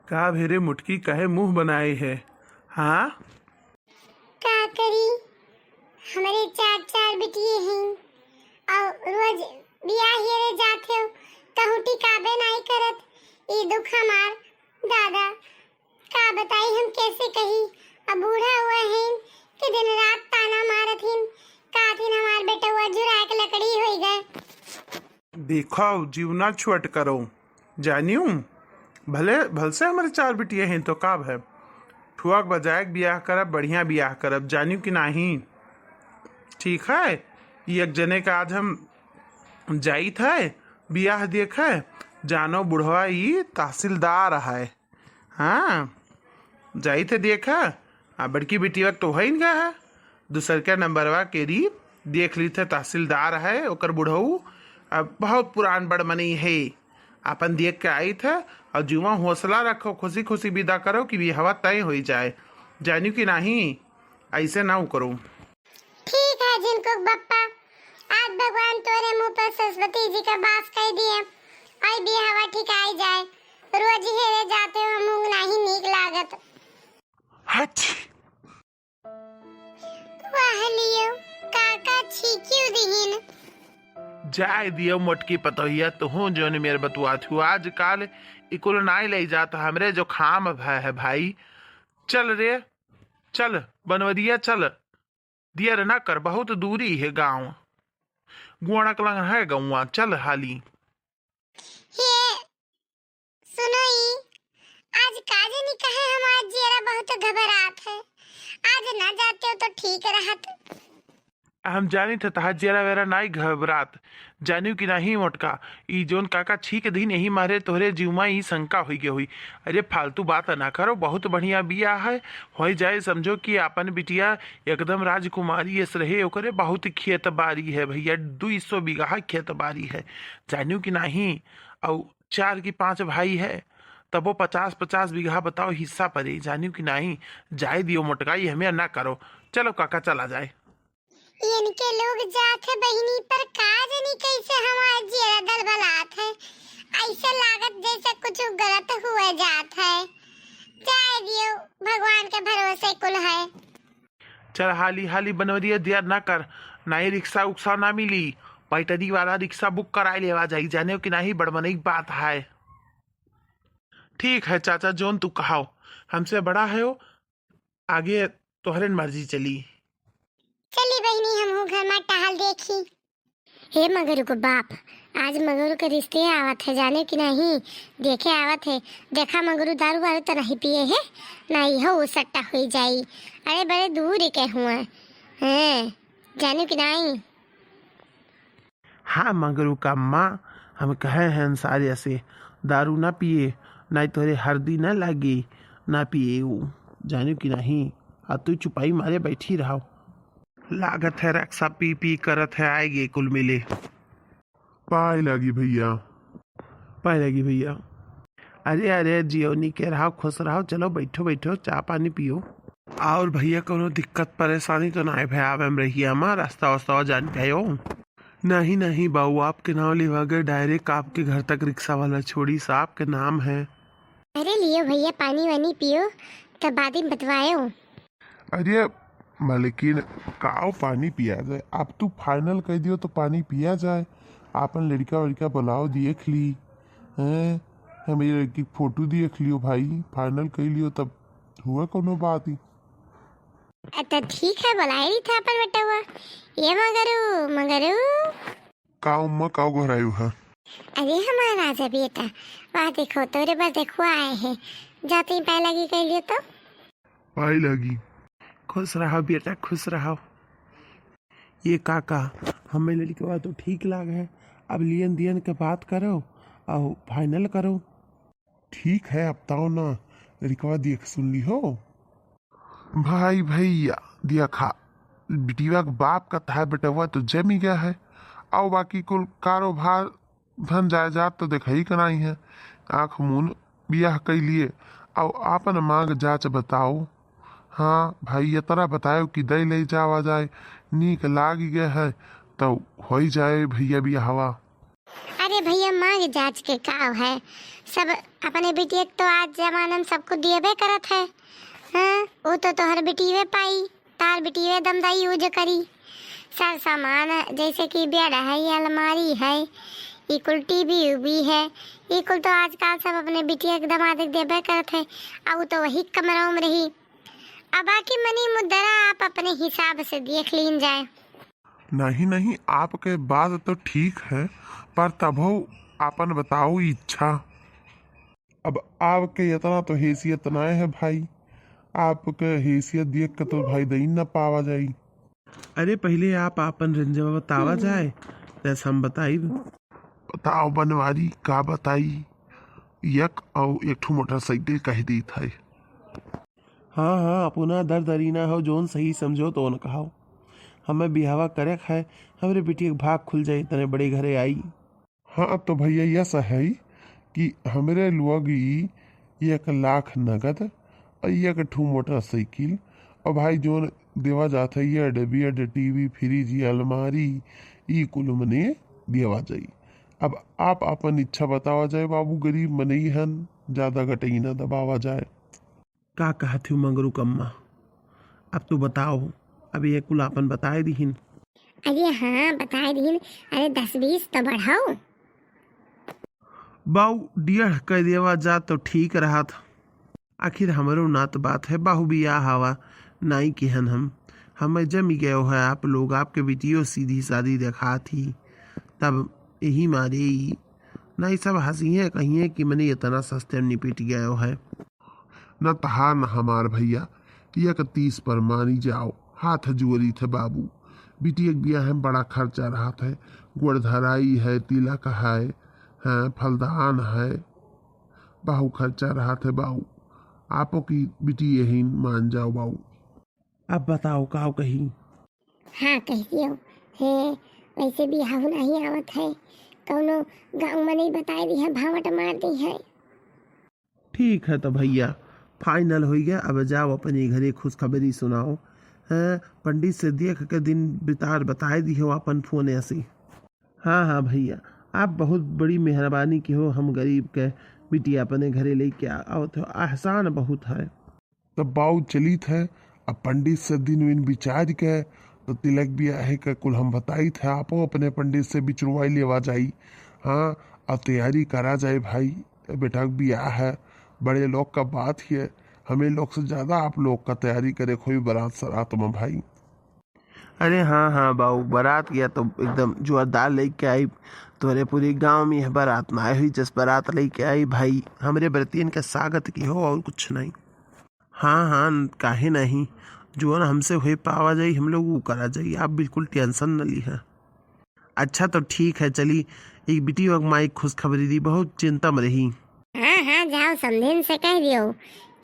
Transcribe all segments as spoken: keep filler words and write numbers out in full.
का भेरे मोटकी, काहे मुँह बनाए है? हाँ, का करी, हमरे चार चार बिटिये हैं, और रोज बियाह हेरे जात हो, कहूँ टिकाबे नाई करत। ई दुख हमार दादा, का बताई हम कैसे कही। अब बूढ़ा हुआ है कि दिन रात ताना मारत हिन, कहत हिन हमार बेटवा झुरा के लकड़ी होई गए। देखो, जीव ना छोट करो, जानियो, भले भल से हमरे चार बिटिया हैं तो का भय, ठुआ के बजाय के बियाह करब, बढ़िया बियाह करब, जानियो कि नाही? ठीक है, ई एक जने का आज हम जाइत है बियाह देखे, जानो बुढ़वा ई तहसीलदार है। हाँ, जाइत है देखा, आ बड़की बिटिया तो है इनका है, दूसर के नंबरवा केरी देख ली थे, तहसीलदार है ओकर बुढ़ऊ, अब बहुत पुरान बड़ मनई है, अपन देख के आई थे। और जुआ हौसला रखो, खुशी खुशी विदा करो कि बियाहवा तय होई जाए, जानियो कि नाही, ऐसे ना करो। ठीक है झिनकुक बप्पा, आज भगवान तोरे मुँह पर सरस्वती जी का बास कह दिए, आई बियाहवा ठिकाई जाए। रोज हेरे जाते हो, मुँह नाही नीक लागत। हट। वाह लियो, काका छींकियो दिहिन। जाए दियो मोटकी पतोहिया, तुहूँ जोन मेर बतुआ थू, आजकल इकुल नाई ले जात, हमरे जो खाम भय है भाई। चल रे, चल बनवरिया, चल। दियर ना कर, बहुत दूरी है गाँव, गुआड़क लंग है गौवा, चल हाली। हे सुनो ई, आज का जानी काहे हमार जियरा बहुत घबरात है, आज ना जाते हो तो ठीक रहत। हम जानी थे तहार जियरा वेरा नाई घबरात, जानियो कि नाही मोटका, ई जोन काका छींक दीन यही मारे तोहरे जीव मा ई शंका होई गए होई। अरे फालतू बात ना करो, बहुत बढ़िया बिया है, होई जाए समझो कि आपन बिटिया एकदम राजकुमारी यस रहे, ओकरे बहुत खेत बारी है भैया, दुई सौ बीघा खेत बारी है, जानियो कि नाही? अउ चार की पाँच भाई है, तबो पचास पचास बीघा बताओ हिस्सा परे, जानियो कि नाही? जाए दियो मोटका, ई हमें ना करो, चलो काका चला जाए। इनके लोग जात है बहिनी, पर का जानी कैसे हमार जियरा दलबलात है, ऐसे लागत जैसे कुछ गलत हुए जात है। जाए दियो, भगवान के भरोसे कुल है। चल हाली हाली बनवरिया, देर ना कर, नाही रिक्शा उक्शा ना मिली, बैटरी वाला रिक्शा बुक कराए लेवा जाई, जाने कि नाही बड़मनई बात है। ठीक है चाचा, जोन तू कहाओ, हमसे बड़ा है हो, आगे तोहरे मर्जी चली। चली बहिनी, हमहू घर मा टहल देखी। हे मगरू को बाप, आज मगरू के रिश्ते आवत है, जाने कि नाही? देखे आवत है। देखा मगरू दारू वारू तो नाही पिए है, नाही हो उ सट्टा हुई जाई। अरे बड़े दूर के हुआ हैं, जाने कि नाही? हाँ मगरू का माँ, हम कहे हैं अंसारिया से, दारू ना पिए, नाही तोहरे हरदी ना लागी, ना पिए उ, जाने कि नाही? आ तू चुपाई मारे बैठी रहो। लागत है रक्सा पी पी करत है, आएगी कुल मिले। पाए लागी भैया। पाए लागी भैया। अरे, अरे, जियोनी के रहो, खुश रहो, चलो बैठो, बैठो, चाह पानी पियो। और भैया, कोनो दिक्कत परेशानी तो नाही भय आवे में रहिया मा, रास्ता वास्ता जान पायो? नहीं, नहीं बाऊ, आपके नाम लिवा गए, direct आपके घर तक रिक्शा वाला छोड़ी, साहब के नाम है। अरे लियो भैया, पानी वानी पियो, तब बाद में बतवायो। अरे मलिकिन, काओ पानी पिया जाए? अब तू final कह दियो तो पानी पिया जाए। आपन लड़का वड़का बुलाओ, देख ली हैं, हमारी लड़की के फोटो देख लियो भाई, final कह लियो तब हुआ कोनो बात ही। अ, त ठीक है, बुलाए रही था अपन बेटवा। ये मगरू, मगरू। काओ अम्मा, काओ घरायु है? अरे हमारा राजा बेटा, वाह देखो, तोरे बस देखो आए हैं। जाते ही पाए लागी कह लियो तो। पाए लागी। खुश रहो बेटा, खुश रहो। ये काका, हमें लड़कवा तो ठीक लाग है, अब लियन दियन के बात करो और final करो। ठीक है, अब ताओ ना, लड़कवा देख सुन ली हो। भाई भैया, देखा, बिटिया के बाप का था बेटवा तो जमी गया है, और बाकी कुल कारोबार धन जायदाद तो देखई के नाही है। आँख मून बियाह कई लिए, और आपन मांग जाच बताओ। हाँ भाई, इतना बतायो कि दई ले जावा जाए, नीक लाग गया है, तो होई जाए भैया बियाहवा। अरे भैया, मांग जाँच के का है, सब अपने बिटिया के तो आज जमाना में सब कुछ दियबे करत है। हाँ, वो तो तोहर बिटिये पाई, तार बिटिये दमदाई यूज करी। सब सामान है, जैसे कि बेड है, ये अलमारी है, ये कुल टीवी उवी है, ये कुल तो आजकल सब अपने बिटिया के दमाद के देबे करत है। आ वो तो वही कमरा में रही। अब बाकी मनी मुद्रा आप अपने हिसाब से देख लीन जाए। नहीं, नहीं, आपके बात तो ठीक है, पर तभो आपन बताओ इच्छा। अब आपके इतना तो हैसियत नाय है भाई, आपके हैसियत देख के तो भाई दई न पावा जाई। अरे पहिले आप आपन रेंजवा बतावा जाए, तस हम बताइब। बताओ बनवारी, का बताई? एक अउ एक ठो मोटरसाइकिल कह दीत है। हाँ, हाँ, अपना दर दरीना हो, जौन सही समझो तौन कहाओ। हमें बिहावा करे है, हमरे बिटिया के भाग खुल जाए, तने बड़े घरे आई। हाँ, तो भैया, यस है कि हमरे लोग ई एक लाख नगद अउ एक ठो मोटरसाइकिल अउ भाई, जौन देवा जात है, ये बेड, टीवी, फ्रिज, ये अलमारी, ई कुल मने देवा जाई। अब आप अपन इच्छा बतावा जाए बाबू, गरीब मनई हन, ज्यादा गटई ना दबावा जाए। का कहत हूँ मंगरू कम्मा? अब तू बताओ, अब ये कुल आपन बताए दिहिन। अरे हाँ, बताए दिहिन। अरे दस बीस तो बढ़ाओ। बाऊ, डेढ़ कह देवा जा तो ठीक रहत। आखिर हमरो नात बात है, बाहू बियाह हवा, नाई किहन हम। हमें जमी गयो है आप लोग, आपके बिटियो सीधी सादी देखात ही। तब यही मारे ई, नाई सब हँसिहे, कहिए कि मने इतना सस्ते में निपट गयो है। न तहार न हमार भैया, एक तीस पर मानी जाओ, हाथ जोरी थे बाबू। बिटिया के बियाह में बड़ा खर्चा रहत है, गोड़ धराई है, तिलक है, हैं, फलदान है, बाहू खर्चा रहत है बाऊ। आपो की बिटिया ही मान जाओ बाऊ। अब बताओ काव कही? हाँ कह दियो। हे, वैसे बियाह नहीं आवत है, कौनो गाँव में नहीं बताए दी है, भावट मार दी है। ठीक है तो भैया, फाइनल होइ गया। अब जाओ अपने घरे खुशखबरी सुनाओ। हैं, पंडित से देख के दिन बितार बताए दिहो अपन फोने से। हाँ, हाँ भैया, आप बहुत बड़ी मेहरबानी किहो, हम गरीब के बिटिया अपने घरे लेके आ-, आवत हो, एहसान बहुत है। तब बाऊ चलित है, अब पंडित से दिन विन बिचार के, तो तिलक बियाह के कुल हम बताइत है, आपो अपने पंडित से बिचरवाई लेवा जाई। हाँ, अब तैयारी करा जाए भाई, बेटा के बियाह है, बड़े लोग का बात ही है, हमें लोग से ज्यादा आप लोग का तैयारी करे कोई बारात सरात में भाई। अरे हाँ, हाँ बाऊ, बारात गया तो एकदम जोरदार लेके आई, तोरे पूरी गांव में यह बारात ना हुई, जस बारात लेके आई भाई, हमरे बरतियन का स्वागत की हो और कुछ नहीं। हाँ, हाँ, काहे नहीं, जोन हमसे होए पावा जाई, हम लोग वो करा जाई, आप बिल्कुल टेंशन न लीहा। अच्छा तो ठीक है, चली, एक बिटिया के माई खुशखबरी दी, बहुत चिंता में रही। हाँ, हाँ, जाओ समधिन से कह दियो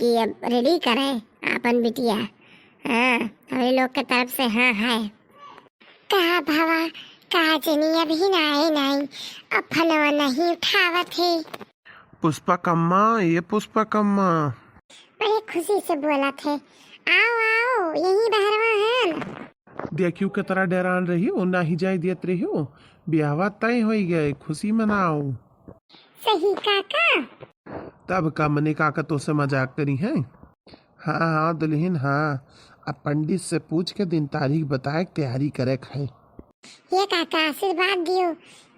कि अब रेडी करे आपन बिटिया। हाँ, हमरे लोग के तरफ से हाँ है। का भवा, का जनी अभी ना आए नहीं, अब फोनवा नहीं उठावत है। पुष्पा कम्मा, ये पुष्पा कम्मा। बड़े खुशी से बोलत है, आओ, आओ, यही बहरवा है। देखियो के तरह डेरान रही हो, नाही जाए दियत रही हो, ब्याहवा तय होई गए, खुशी मनाओ। सही काका। तब का मने काका तो से मजाक करी है। हाँ, हाँ, दुल्हन, हाँ। अब पंडित से पूछ के दिन तारीख बताए के तैयारी करे के है। हे काका, आशीर्वाद दियो,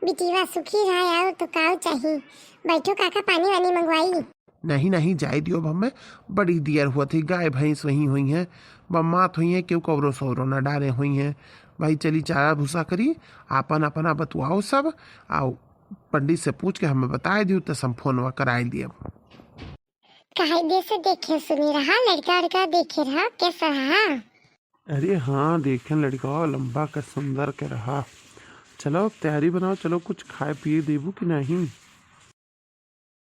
बिटिया सुखी रहे, और तो काऊ चाही। बैठो काका, पानी वानी मंगवाई। नहीं, नहीं, जाए दियो, अब हमें बड़ी दियर हुआ थी, गाय भैंस वहीं हुई हैं, बम्मात हुई हैं, क्यों कौरो सौरो ना डारे हुई हैं। भाई चली चारा भूसा करी, आपन अपना बतुआओ सब, आओ पंडित से पूछ के हमें बताए दियो, तस हम फोनवा कराए दियो। कायदे से देखे सुनी रहा, लड़का लड़का देखे रहा, कैसा रहा? अरे हाँ, देखें लड़का लंबा के सुंदर के रहा। चलो तैयारी बनाओ, चलो कुछ खाए पिए देबू कि नहीं?